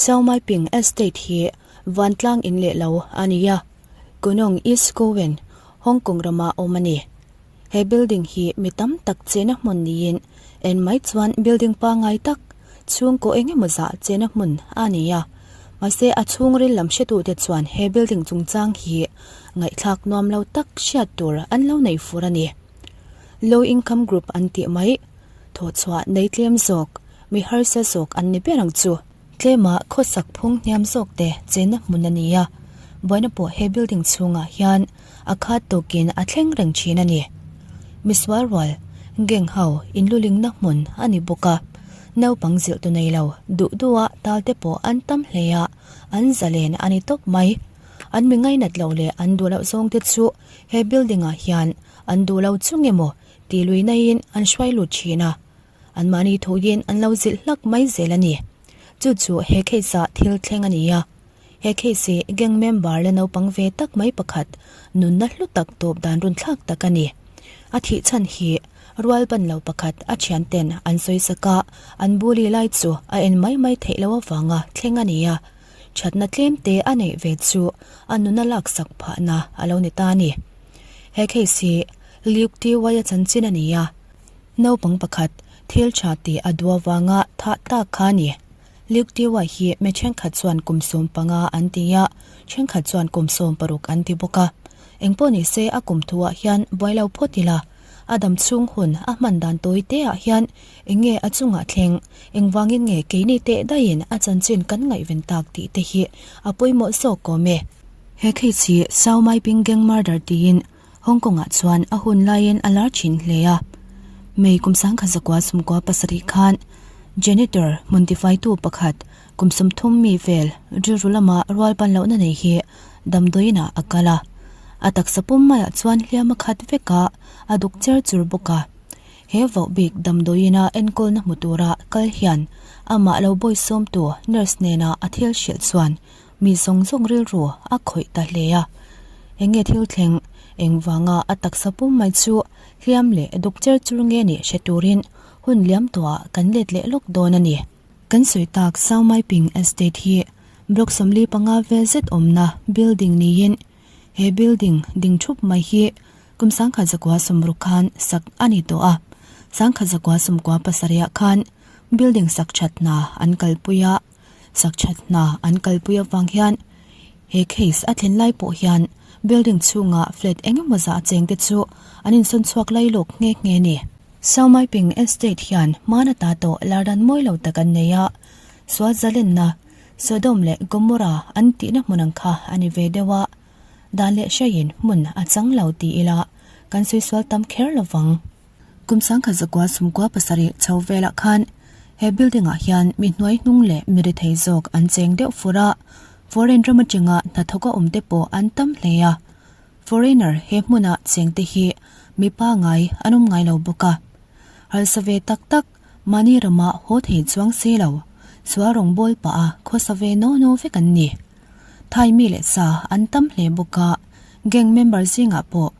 Saomaiping Estate hi vantlang in leh lo a ni a, Kunong East Kowen, Hong Kong rama awm a ni. He building hi mi tam tak chena hmun niin en mai chuan building pangngai tak, chhungkaw eng emaw zah chena hmun a ni a. Mahse a chhungril lam hretute chuan he building chungchang hi ngaihthlak nuam lo tak hriat tur an lo nei fur a ni. Low income group an tih mai, thawhchhuah nei tlem zawk, mi harsa zawk an ni ber ang chu. Tlema khawsak phung hniam zawk te chenna hmun a ni a, buaina pawh he building chhungah hian a khat tawkin a thleng reng thin a ni. Misual rual, gang ho inlulingna hmun a ni bawk a, naupang zilh tu nei lo duh duha tal te pawh an tam hle a, an zalen a ni tawp mai. An mi ngainat loh leh an duh loh zawng te chu he building ah hian an duh lo chung emaw tih lui naiin an hruai lut thin a. Anmahni thuin an lo zilh hlak mai zel a ni. Chu chu he case ah thil thleng a ni a. He case hi gang member la naupang ve tak mai pakhat nunna hlu tak tawp dan runthlak tak a ni. A thih chhan hi rual ban lo pakhat a thian ten an sawi sak a, an bully lai chu a en mai mai theih loh avanga thleng a ni a. Thatna tlem te a neih ve chu a nuna laksak phahna a lo ni ta a ni. He case hi Luke TY a chanchin a ni a. Naupang pakhat thil tha tih a duh avanga thah tak kha a ni. Luke TY hi mi thenkhat chuan kum 15 an ti a, thenkhat chuan kum 16 an ti bawk a. Engpawh ni se a kum thuah hian buai lo phawt ila, a dam chhung hun a hman dan tawi te ah hian eng nge a chungah thleng, engvangin nge keini teh daihin a chanchin kan ngaihven tak tih te hi a pawimawh zawk awm e. He case hi Sao Mai Ping Gang Murder tiin Hong Kong ah chuan a hun laiin a lar thin hle a. May kum 1997 khan janitor hmun tifaitu pakhat kum 30 mi vel rilru lama rual ban lohna nei hi damdawiin ah a kal a. A taksa pum maiah chuan hliam a khat vek a, a duk cher chur bawk a. He vauh bik damdawiin a enkawlna hmu tura kal hian amah lo bawisawmtu nurse hnena a thil hrilh chuan Mi zawng zawng rilru a khawih ta hle a. Eng nge thil thleng? Engvanga a taksa pum mai chu hliam leh duk cher chur nge nih hre turin hun liam tawhah kan let leh lawk dawn a ni. Kan sawi tak Saumaiping Estate hi block 45 vel zet awmna building niin he building ding thup mai hi kum 1960 khan sak a ni tawh a. 1997 ah khan building sak that hna an kalpui a. Sak that hna an kalpui avang hian he case a thlen lai pawh hian building chhunga flat eng emaw zah cheng te chu an insawn chhuak lai lawk nghe nghe a ni. Saumaiping Estate hian hmana ta tawh lar dan mawi lo tak an nei a, sual zalenna Sodom leh Gomorrah an tihna hmun ang kha a ni ve deuh a, dan leh hraiin hmun a chang lo ti ila kan sawi sual tam kher lo vang. Kum 1997 chho velah khan he building ah hian mi hnuai hnung leh mi rethei zawk an cheng deuh fur a, foreign ram atanga hnathawk a awm te pawh an tam hle a. Foreigner he hmuna cheng te hi mi pangai an awm ngai lo bawk a. Harsa ve tak tak mahni rama haw thei chuang si lo, sual rawngbawl pah a khawsa ve no no vek an ni. Thai mi leh sa an tam hle bawk a, gang member zingah pawh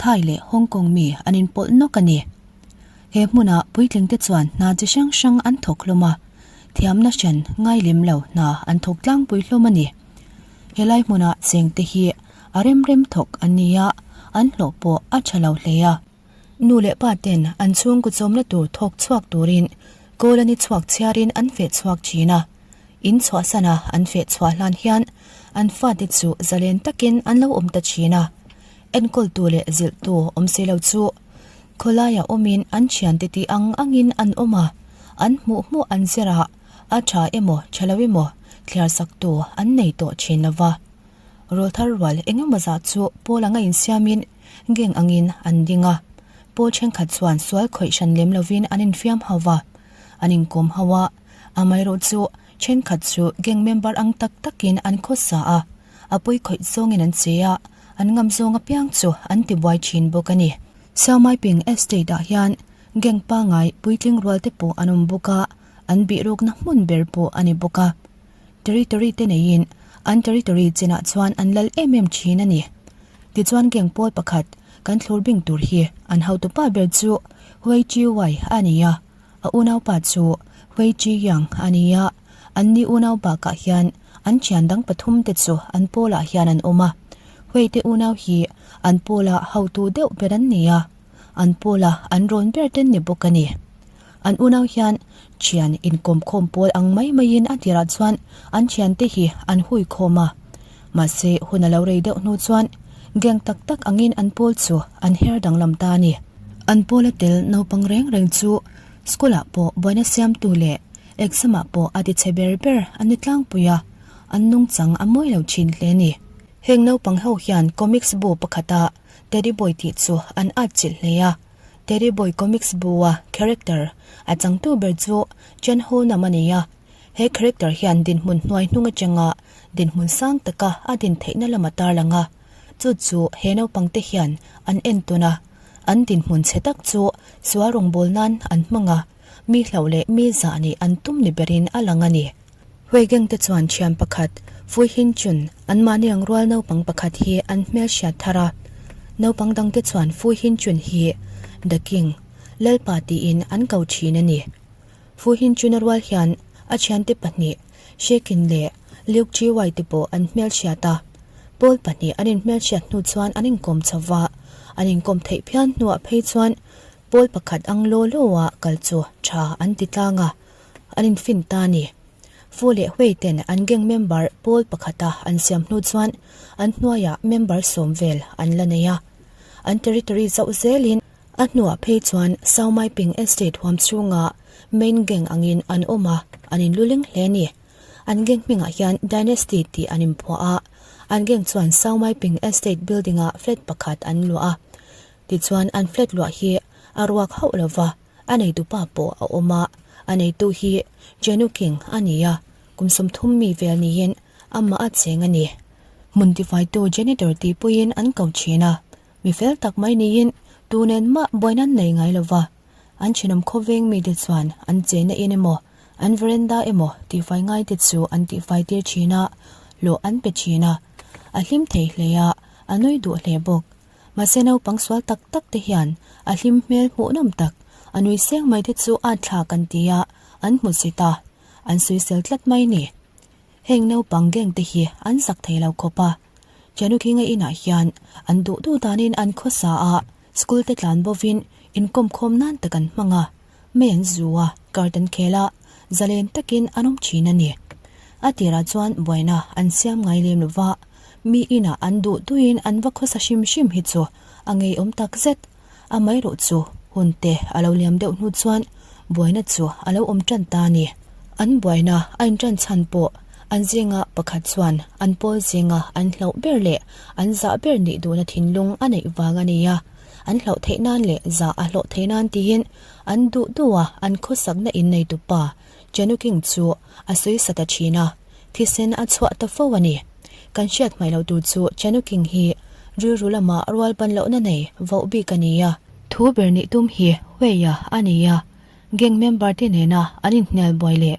Thai leh Hong Kong mi an inpawlh nawk a ni. He hmuna puitlingte chuan hna chi hrang hrang an thawk hlawm a, thiamna hran ngai lem lo hna an thawk tlangpui hlawm a ni. Helai hmuna chengte hi a rem rem thawk an ni a, an hlawh pawh a tha lo hle a. Nu leh pa ten an chhungkaw chawmna tur thawk chhuak turin kawl a ni chhuak chhiarin an feh chhuak thin a. In chhuahsana an feh chhuah hlan hian an fate chu zalen takin an lo awm ta thin a. Enkawltu leh zilhtu awm si lo chu khawlaiah awmin an thiante tih ang angin an awm a, an hmuh hmuh an zir a, a tha emaw tha lo emaw thliar saktu an nei tawh thin lo va. Rawlthar rual eng emaw zah chu pawl anga insiamin gang angin an ding a, pawl thenkhat chuan sual khawih hran lem lovin an infiam ho va, an inkawm ho a, amaherawh chu thenkhat chu gang member ang tak takin an khawsa a, a pawi khawih zawngin an che a, an ngam zawng apiang chu an ti buai thin bawk a ni. Siamaiping Estate ah hian gang pangai puitling rual te pawh an awm bawk a, an bihrukna hmun ber pawh a ni bawk a. Territory te neiin an territory chinah chuan an lal em em thin a ni. Tichuan gang pawl pakhat kan thlur bing tur hi an hotupa ber chu Hui Chi Wai a ni a, a unaupa chu Hui Chi Yang a ni a. Anni unau bakah hian an thian dang pathumte chu an pawlah hian an awm a. Hueite unau hi an pawla hotu deuh ber an ni a, an pawla an rawn ber ten ni bawk a ni. An unau hian thian inkawmkhawm pawl ang mai maiin a tirah chuan an thiante hi an hui khawm a. Mahse, hun a lo rei deuh hnu chuan gang tak tak angin an pawl chu an her danglam ta a ni. An pawla tel naupang reng reng chu school-ah pawh buaina siamtu leh exam-ah pawh a tichhe ber ber an ni tlangpui a, an nungchang a mawi lo thin hle a ni. Heng naupang ho hian comics bu pakhata Teddy Boy tih chu an atchilh hle a. Teddy Boy comics bu-a character a changtu ber chu Chen Ho Nam a ni a. He character hian dinhmun hnuai hnung atanga dinhmun sang taka a din theihna lam a tarlang a, chu chu he naupang te hian an entawn a, an dinhmun chhe tak chu sual rawngbâwl nan an hmang a, mi hlauh leh mi zah nih an tum ni berin a lang a ni. Hui gang te chuan thian pakhat Fui Hin Chun anmahni ang rual naupang pakhat hi an hmelhriat thar a, naupang dangte chuan Fui Hin Chun hi The King, Lalpa tiin an ko thin a ni. Fu Hin Chuna rual hian a thiante pahnih Shekin leh Liuk Chi Wai te pawh an hmelhriat a. Pawl pahnih an inhmelhriat hnu chuan an inkawm chho va, an inkawm theih phian hnuah phei chuan pawl pakhat ang law law a kal chu tha an ti tlang a, an infin ta a ni. Fu leh Hui ten an gang member pawl pakhata an siam hnu chuan an hnuaiah member sawm vel an la nei a. An territory zauh zelin A hnuah phei chuan Saumaiping Estate huam chhunga main gang angin an awm a, an inluling hle a ni. An gang hmingah hian Dynasty tih an inphuah a, an gang chuan Saumaiping Estate building-ah flat pakhat an luah a. Tichuan an flat luah hi a ruak hauh lo va, a neitu pa pawh a awm a, a neitu hi Jenu King a ni a, kum 30 mi vel niin amah a cheng a ni. Hmun tifaitu janitor tih puiin an ko thin a. Mi fel tak mai niin tu nen mah buaina an nei ngai lo va, an thenawm khawveng mite chuan an chenna in emaw, an veranda emaw tihfai ngaite chu an tihfai tir thin a, hlawh an pe thin a. A hlim thei hle a, a nui duh hle bawk. Mahse naupang sual tak tak te hian a hlim hmel hmuhnawm tak, a nui seng mai te chu a thlak an ti a, an hmu zit a, an suisel tlat mai ni. Heng naupang gang te hi an zak thei lo khawp a. Janukhinga inah hian an duh duh danin an khawsa a, school te tlan bovin inkawm khawm nan tak an hmang a, mei an zu a, card an khel a, zalen takin an awm thin a ni. A tirah chuan buaina an siam ngai lem lo va, mi inah an duh duhin an va khawsa hrim hrim hi chu a ngeiawm tak zet. Amaherawh chu hun te a lo liam deuh hnu chuan buaina chu a lo awm tan ta a ni. An buaina a intan chhan pawh an zinga pakhat chuan an pawl zinga an hlauh ber leh an zah ber nih duhna thinlung a neih vang a ni a, an hlauh theih nan leh zah a hlawh theih nan tiin an duh duh a an khawsakna inneitu pa Januking chu a sawi sa ta thin a, thisen a chhuah ta fo a ni. Kan hriat hmaih loh tur chu Januking hi rilru lama rual ban lohna nei voh bik a ni a. Thu ber nih tum hi Weia a ni a, gang member te nena an inhnial buai leh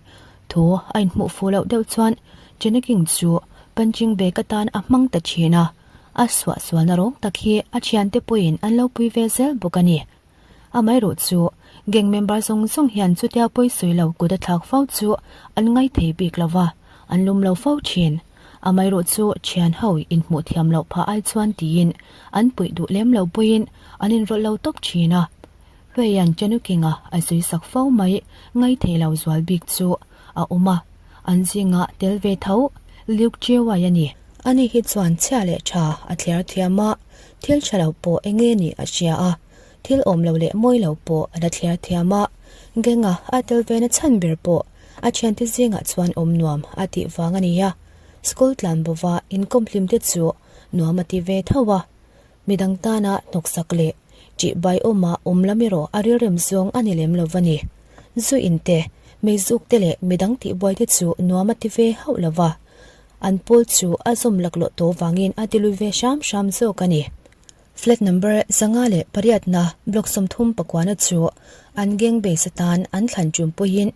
thu a inhmuh fuh loh deuh chuan Januking chu punching bag atan a hmang ta thin a, a suahsualna rawng tak hi a thiante pawhin an lo pui ve zel bawk a ni. Amaherawh chu, gang member zawng zawng hian chutia pawisawi lo kut a thlak fo chu an ngai thei bik lo va, an lum lo fo thin. Amaherawh chu thian ho inhmuh thiam loh phah ai chuan tiin an puih duh lem lo pawhin an inrawlh lo tawp thin a. Hluaian Chanukinga a sawisak fo mai ngai thei lo zual bik chu a awm a, an zinga tel ve tho Luke Chewai a ni. Ani hi chuan chhia leh tha a thliar thiam a, thil tha lo pawh eng nge nih a hria a. Thil awm lo leh mawi lo pawh a la thliar thiam a, Genga a tel ve na chhan ber pawh a thiante zingah chuan awm nuam a tih vang a ni a, school tlan bova inkawm hlim te chu nuam a ti ve tho a, midang tana hnawksak leh ṭih bai awma awm lam erawh a rilrem zawng a ni lem lo va ni. Zu in te, meizuk te leh midang tihbuai te chu nuam a ti ve hauh lo va, an pawl chu a zawm laklawh tawh vangin a ti lui ve hram hram zawk a ni. Flat number 58 na block 30 pakuana chu an gang base atan an thlan tum pawhin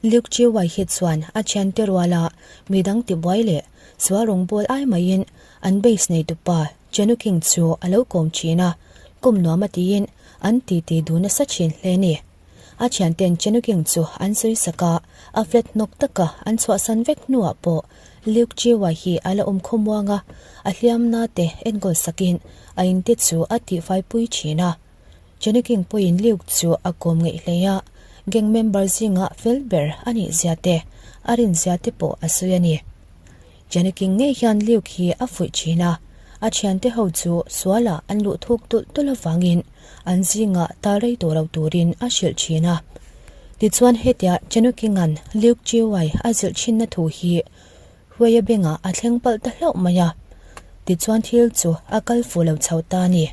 Luke Chi Wai hi chuan a thiante ruala midang tibuai leh sual rawngbâwl ai maiin an base neitupa Chenu King chu a lo kawm thin a, kum nuam a tiin an titi dun nasa thin hle a ni. A thianten Chenuking chu an sawi sak a, a flat hnawk taka an chhuahsan vek hnuah pawh Luke Chiwa hi a la awm khawmuang a, a hliamna te enkawl sakin a inte chu a tihfaipui thin a. Chenuking pawhin Luke chu a kawm ngeih hle a, gang member zinga fel ber a nih zia te, a rin zia te pawh a sawi a ni. Chenuking ngei hian Luke hi a fuih thin a, a thiante ho chu sualah an luh thuk tulh tulh avangin an zingah tal rei tawh lo turin a hrilh thin a. Tichuan hetia Chenukinga'n Luke Chiwai a zilh thinna thu hi Huaia bengah a thleng palh ta hlauh mai a, tichuan thil chu a kal fuh lo chho ta a ni.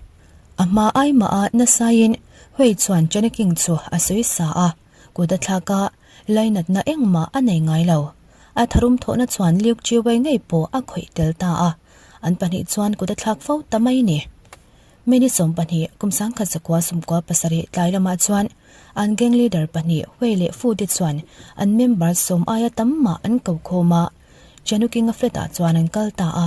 A hma ai mah a nasaiin Huai chuan Chenuking chu a sawi sa a, kut a thlak a, lainatna engmah a nei ngai lo. A tharum thawhna chuan Luke Chiwai ngei pawh a khawih tel ta a, an pahnih chuan kut a thlak fo ta mai a ni. Many 12, kum 1997 tlai lamah chuan an gang leader pahnih Hui leh Fu te chuan an member sawm aia tam mah an ko khawm a, Chanukinga flat ah chuan an kal ta a.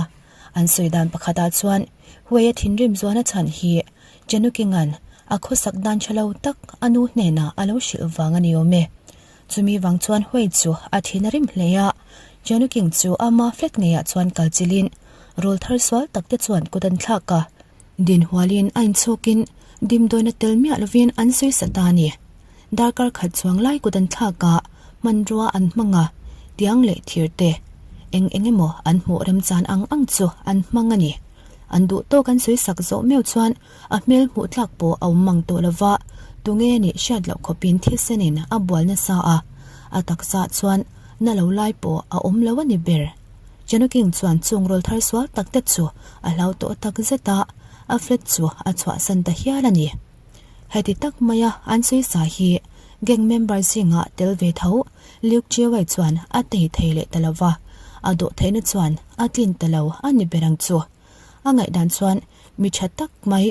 An sawi dan pakhat ah chuan Hui a thinrim zuan a chhan hi Chanukinga'n a khawsak dan tha lo tak a nu hnenah a lo hrilh vang a ni awm e. Chumi vang chuan Hui chu a thin a rim hle a, Chanuking chu ama flat ngeiah chuan kal chilhin rawl thar sual tak te chuan kut an thlak a. Dinhualin a inchhawkin dimdawina tel miah lovin an sawi sa ta a ni. Darkar khat chuang lai kut an thlak a, hmanrua an hmang a, tiang leh thir te, eng eng emaw an hmuh remchan ang ang chu an hmang a ni. An duh tawk an sawi sak zawh meuh chuan a hmel hmuh tlak pawh a awm mang tawh lova, tunge a nih hriat loh khawpin thisenin a bual nasa a, a taksa chuan na lo lai pawh a awm lo a ni ber. Januking chuan chung rawl thar sual tak te chu a hlau tawh tak zet a, a flat chu a chhuahsan ta hial a ni. Heti tak maia an sawi sa hi gang member zingah tel ve tho Luke Chiawai chuan a tei thei leh ta lo va, a dawh theihna chuan a tlin ta lo a ni ber ang chu. A ngaihdan chuan mi tha tak mai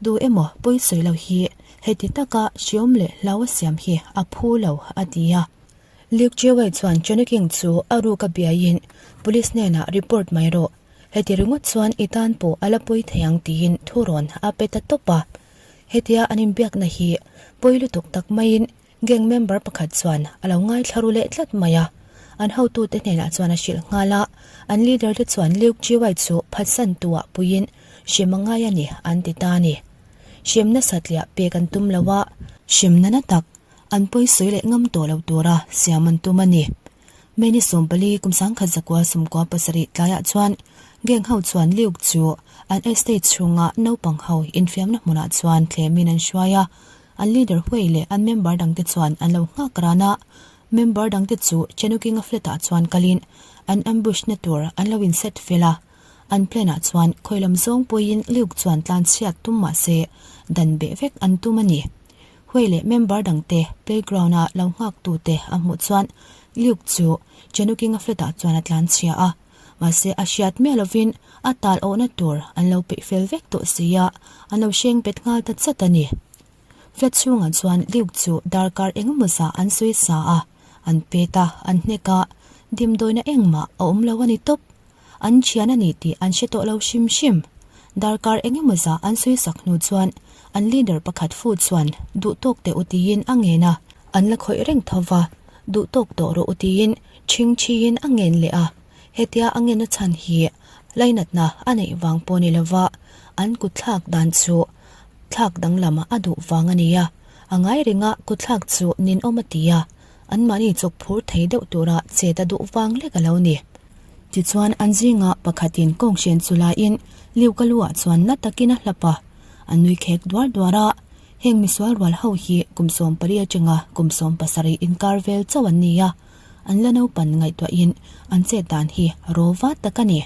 duh emaw pawi sawi lo hi heti taka hriawm leh hlau a siam hi a phu lo a ti a. Luke Jewell chuan Johnny King chu a ruk a biaiin police hnenah report mai rawh, heti ringawt chuan i tan pawh a la pawi thei ang tiin thu rawn a pe ta tawp a. Hetia an inbiakna hi pawi lutuk tak maiin gang member pakhat chuan a lo ngaithla ru leh tlat mai a. An hotute hnenah chuan a hrilh nghal a, an leader te chuan Luke Jewell chu phatsan tuah puiin hrem a ngai a ni an ti ta a ni. Hremna satliah pek an tum lo a, hremna na tak An pawi sawi leh ngam tawh lo tura siam an tum a ni. May ni 14 kum 1997 tlaiah chuan gang ho chuan Luke chu an estate chhunga naupang ho infiamna hmunah chuan thlemin an hruai a, an leader Hui leh an member dangte chuan an lo nghak ran a. Member dangte chu Chenukinga flat-ah chuan kalin an ambush na tur an lo inset fel a. An plan-ah chuan khawi lam zawng pawhin Luke chuan tlanchhiat tum mah se dan beh vek an tum a ni. Huai leh member dangte playground-a lo nghaktute a hmuh chuan Luke chu Chenukinga flat-ah chuan a tlanchhia a, mahse a hriat miah lovin a tal awhna tur an lo peih fel vek tawh si a, an lo hreng bet nghal ta chat a ni. Flat chhungah chuan Luke chu darkar engemaw zah an sawi sa a, an pet a, an hnek a, dimdawina engmah a awm lo a ni tawp. An thian a ni tih an hre tawh lo hrim hrim. Darkar eng emaw zah an sawi sak hnu chuan an leader pakhat fu chuan duh tawk teh u tiin a ngen a, an la khawih reng tho va, duh tawk tawh rawh u tiin ṭhing ṭhiin a ngen leh a. Hetia a ngen a chhan hi lainatna a neih vang pawh ni lova an kutthlak dan chu thlak danglam a duh vang a ni a, a ngai renga kutthlak chu ninawm a ti a, anmahni chawk phur thei deuh tura chet a duh vang lek a lo ni. Tichuan an zinga pakhatin kawng hren chu laiin Liuka luah chuan na takin a hlap a, a nui khek duar duar a. Heng misual rual ho hi kum 14 atanga kum 17 inkar vel chauh an ni a, an la naupan ngaihtuahin an chet dan hi rawva tak a ni.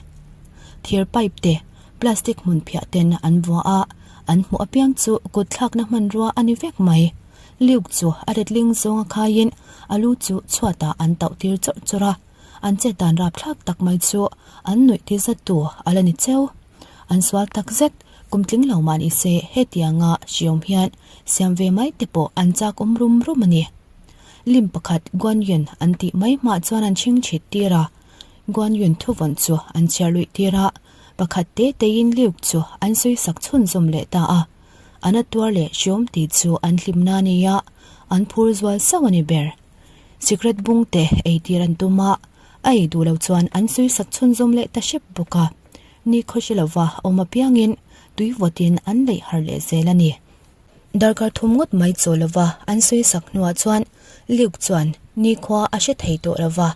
Thir pipe te, plastic hmun phiah ten an vua a, an hmuh apiang chu kut thlakna hmanrua a ni vek mai. Liuk chu a retling zawnga khaiin a lu chu chhuatah an tauh tir chawrh chawrh a. An chet dan rapthlak tak mai chu an nuih ti zat tu a la ni cheu. An sual tak zet, kum tling lo mah ni se hetianga hriawm hian siam ve mai te pawh an chak awm rum rum a ni. Lim pakhat Guan Yun an tih mai hmah chuan an chhing chhit tir a, Guan Yun thuvawn chu an chhiar luih tir a, pakhat te teiin Luke chu an sawi sak chhunzawm leh ta a. An a tuar leh hriawm tih chu an hlimna a ni a. an phur zual sauh a ni ber. Sikret bung te ei tir an tum a, a ei duh lo chuan an sawi sak chhunzawm leh ta hrep bawk a. Ni khawhri lova awm apiangin tui vawtin an leih har leh zel a ni. Darkar thum ngawt mai chaw lova an sawi sak hnuah chuan Luke chuan nikhua a hre thei tawh lova,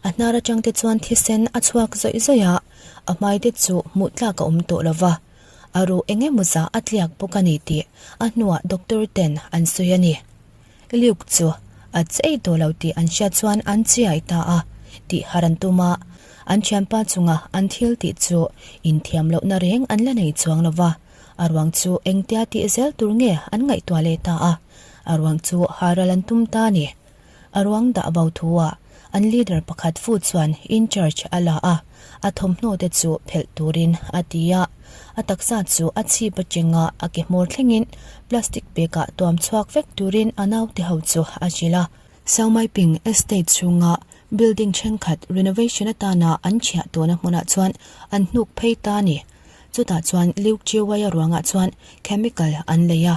a hnar atang te chuan thisen a chhuak zawih zawih a, a hmai te chu hmuh tlak a awm tawh lova, a ruh eng emaw zah a tliak bawk a ni tih a hnuah doctor ten an sawi a ni. Luke chu a chei tawh lo tih an hriat chuan an chiai ta a, tih har an tum a, an thianpa chunga an thil tih chu inthiam lohna reng an la nei chuang lova. A ruang chu engtia tih zel tur nge an ngaihtuah leh ta a, a ruang chu haral an tum ta a ni. A ruang dah bo thu ah an leader pakhat fu chuan in charge a la a, a thawmhnaw te chu phelh turin a ti a. A taksa chu a chhip atanga a ke hmawr thlengin plastic bag ah tuam chhuak vek turin a naute ho chu a hrilh a. Saumaiping Estate chhunga building thenkhat renovation atana an chhiah tawhna hmunah chuan an hnuk phei ta a ni. Chutah chuan Luke Chiwai-a ruangah chuan chemical an lei a.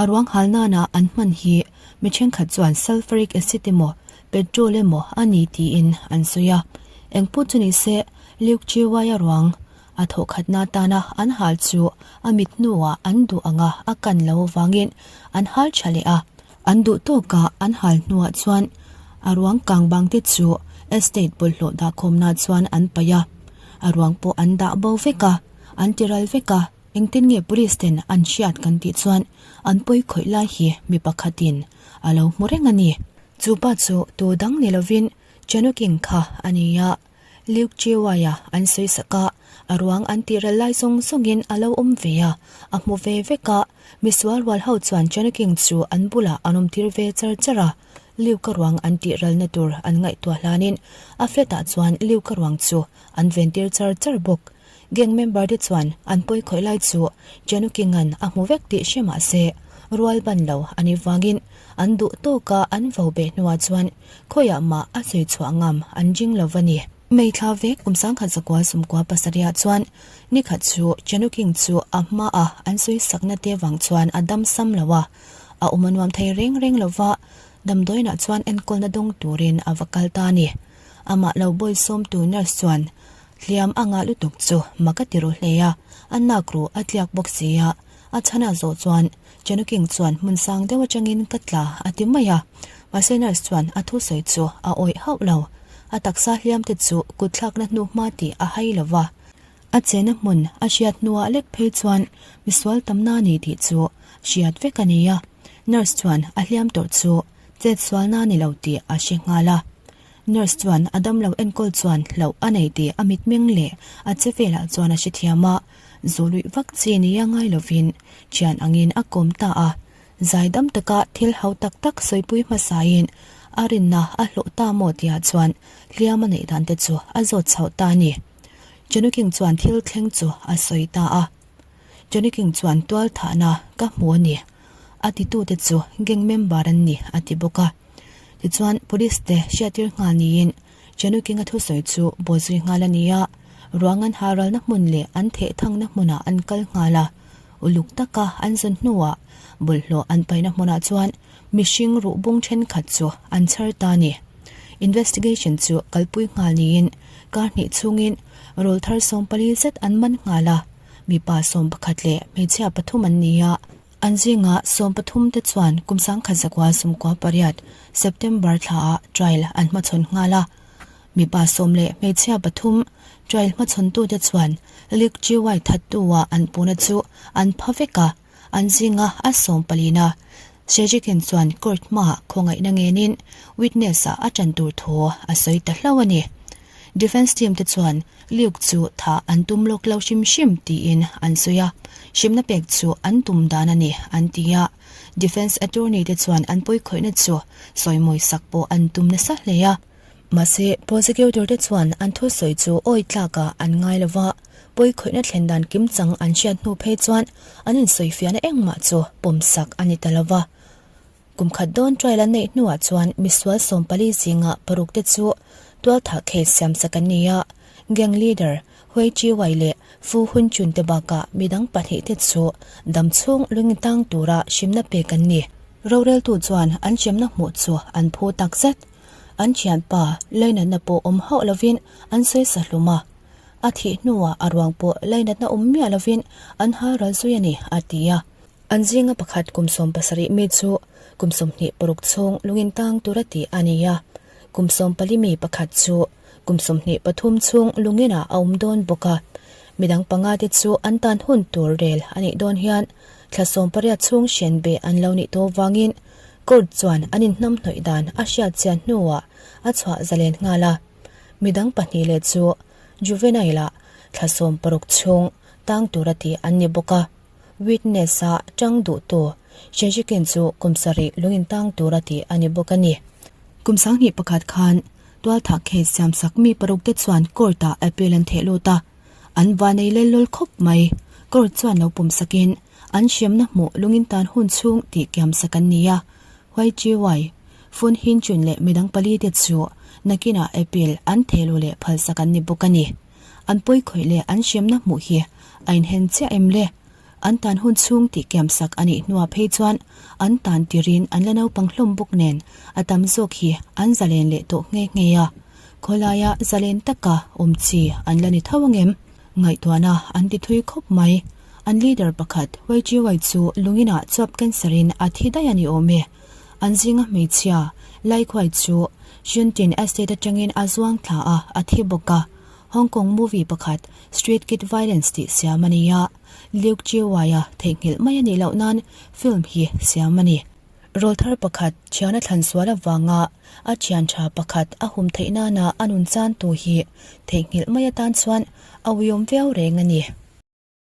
A ruang hal nana an hman hi mi thenkhat chuan sulfuric acid emaw, petrol emaw a ni tiin an sawi a. Engpawh chu ni se, Luke Chiwai-a ruang a thawhkhatna atana an hal chu a mit hnuah an duh anga a kan lo avangin an hal tha leh a. An duh tawkah an hal hnuah chuan a ruang kang bang te chu estate bawlhhlawh dahkhawmna chuan an paih a, a ruang pawh an dah bo vek a, an ti ral vek a, engtin nge police ten an hriat kan tih chuan an pawi khawih lai hi mi pakhatin a lo hmu reng a ni. Chu pa chu tu dang ni lovin Chanuking kha a ni a. Luke Chiwai-a an sawi sak a, a ruang an tih ral lai zawng zawngin a lo awm ve a, a hmu ve vek a. Misual rual ho chuan Johnny King chu an bulah an awm tir ve char char a, Luke-a ruang an tih ralna tur an ngaihtuah hlanin a flat-ah chuan Luke-a ruang chu an ven tir char char bawk. Gang member te chuan an pawi khawih lai chu Johnny King-a'n a hmu vek tih hre mah se, rual ban lo a nih vangin an duh tawka an vo beh hnuah chuan Khawiah mah a sawi chhuah ngam an ring lo va ni. May thla vek kum sangkhat zakua sumkua pasarihah chuan nikhat chu Chanuking chu a hmaah an sawi sakna te vang chuan a dam sam lo a, a awm a nuam thei reng reng lo va, damdawiinah chuan enkawlna dawng turin a va kal ta a ni. Amah lo bawisawmtu nurse chuan hliam a ngah lutuk chu mak a ti ru hle a, a nak ruh a tliak bawk si a, A chhan a zawh chuan Chanuking chuan hmun sang deuh atangin ka tla a ti mai a, mahse nurse chuan a thusawi chu a awih hauh lo. A taksa hliam te chu kut thlakna hnu hma tih a hai lo va, a chena hmun a hriat hnuah lek phei chuan misual tamna a ni tih chu hriat vek a ni a, nurse chuan a hliam tawrh chu chet sualna a ni lo tih a hre nghal a. Nurse chuan a damlo enkawl chuan hlauh a nei tih a mitmeng leh a che velah chuan a hrethiam a, Zawluih vak chi nia ngai lovin thian angin a kawm ta a, zaidam taka thil ho tak tak sawipui hmasain a rinna a hlawh ta maw tihah chuan hliam a neih dan te chu a zawt chhoh ta a ni. Johnny King chuan thil thleng chu a sawi ta a. Johnny King chuan tual thahna ka hmu a ni, a titute chu gang member an ni a ti bawk a. Tichuan police te hriattir nghal niin Chanukinga thusawi chu bawzui nghal a ni a, ruang an haralna hmun leh an thehthangna hmunah an kal nghal a, uluk taka an zawn hnuah bawlhhlawh an paihna hmunah chuan mihring ruh bung thenkhat chu an chhar ta a ni. Investigation chu kalpui nghal niin kar hnih chhungin rawlthar 14 zet an man nghal a, mipa 11 leh hmeichhia pathum an ni a. An zinga 13 te chuan kum 1998 September thlaah trial an hmachhawn nghal a. Mipa sawm leh hmeichhia pathum trial hmachhawntute chuan Lik Chiwai thattu-ah an puhna chu an pha vek a, an zinga a sawm palina Shejikin chuan court hmaah khawngaihna ngenin witness-ah a ṭan tur thu a sawi ta hlauh a ni. Defence team te chuan Luke chu thah an tum lawk lo hrim hrim tiin an sawi a, hrimna pek chu an tum dan a ni an ti a. Defence attorney te chuan an pawikhawihna chu sawimawi sak pawh an tum nasa hle a. Mahse, prosecutor te chuan an thusawi chu awi tlakah an ngai lo va, pawikhawihna thlen dan kimchang an hriat hnu phei chuan an insawifiahna engmah chu pawmsak a ni ta lo va. Kum khat dawn trial an neih hnuah chuan misual 14 zinga paruk te chu tualthah case siamsak an ni a, gang leader Hui Chi Wai leh Fu Hun Chun te bakah midang pahnih te chu damchhung lungin tang tura hrimna pek an ni. Roreltu chuan an hremna hmuh chu an phu tak zet. An thianpa lainatna pawh awm hauh lovin an sawisa hlum a. A thih hnuah a ruang pawh lainatna awm miah lovin an hal ral zui a ni, a ti a. An zinga pakhat kum 70 mi chu kum 26 chhung lungin tang tura tih a ni a. Kum 14 mi pakhat chu kum 23 chhung lunginah a awm dawn bawk a. Midang panga te chu an tan hun tur rel a nih dawn hian thla 18 chhung hren beh an lo nih tawh vangin court chuan an inhnamhnawih dan a hriat chian hnuah a chhuah zalen nghal a. Midang pahnih leh chu juvenile-ah thla 16 chhung tang tura tih an ni bawk a. Witness-a tang duhtu Shejikin chu kum sarih lungin tang tura tih a ni bawk a ni. Kum 21 khan tualthah case siamsak mi paruk te chuan court-ah appeal an theh lut a, an vanei lel lawl khawp mai. Court chuan lo pawm sakin an hremna hmuh lungin tan hun chhung tih kiam sak an ni a. YGY, Fun Hin Chun leh midang pali te chu nakinah appeal an theh luh leh phalsak an ni bawk a ni. An pawi khawih leh an hremna hmuh hi a inhen chiah em le? An tan hun chhung tih kiam sak a nih hnuah phei chuan an tan tirin an la naupang hlawm bawk nen a tam zawk hi an zalen leh tawh nghe nghe a. Khawlaia zalen taka awm chi an la ni tho angem? Ngaihtuahna an ti thui khawp mai. An leader pakhat YGY chu lunginah chuap cancer in a thi daih a ni awm e. An zinga hmeichhia Laikhuai chu Shuntin Estate atangin a zuang thla a, a thi bawk a. Hong Kong movie pakhat Street Kid Violence tih siam a ni a, Luke Chiu-a theihnghilh mai a nih loh nan film hi siam a ni. Rawlthar pakhat thiana thlan sual avanga a thian tha pakhat a hum theih nana a nun chan tu hi theihnghilh mai atan chuan a uiawm viau reng a ni.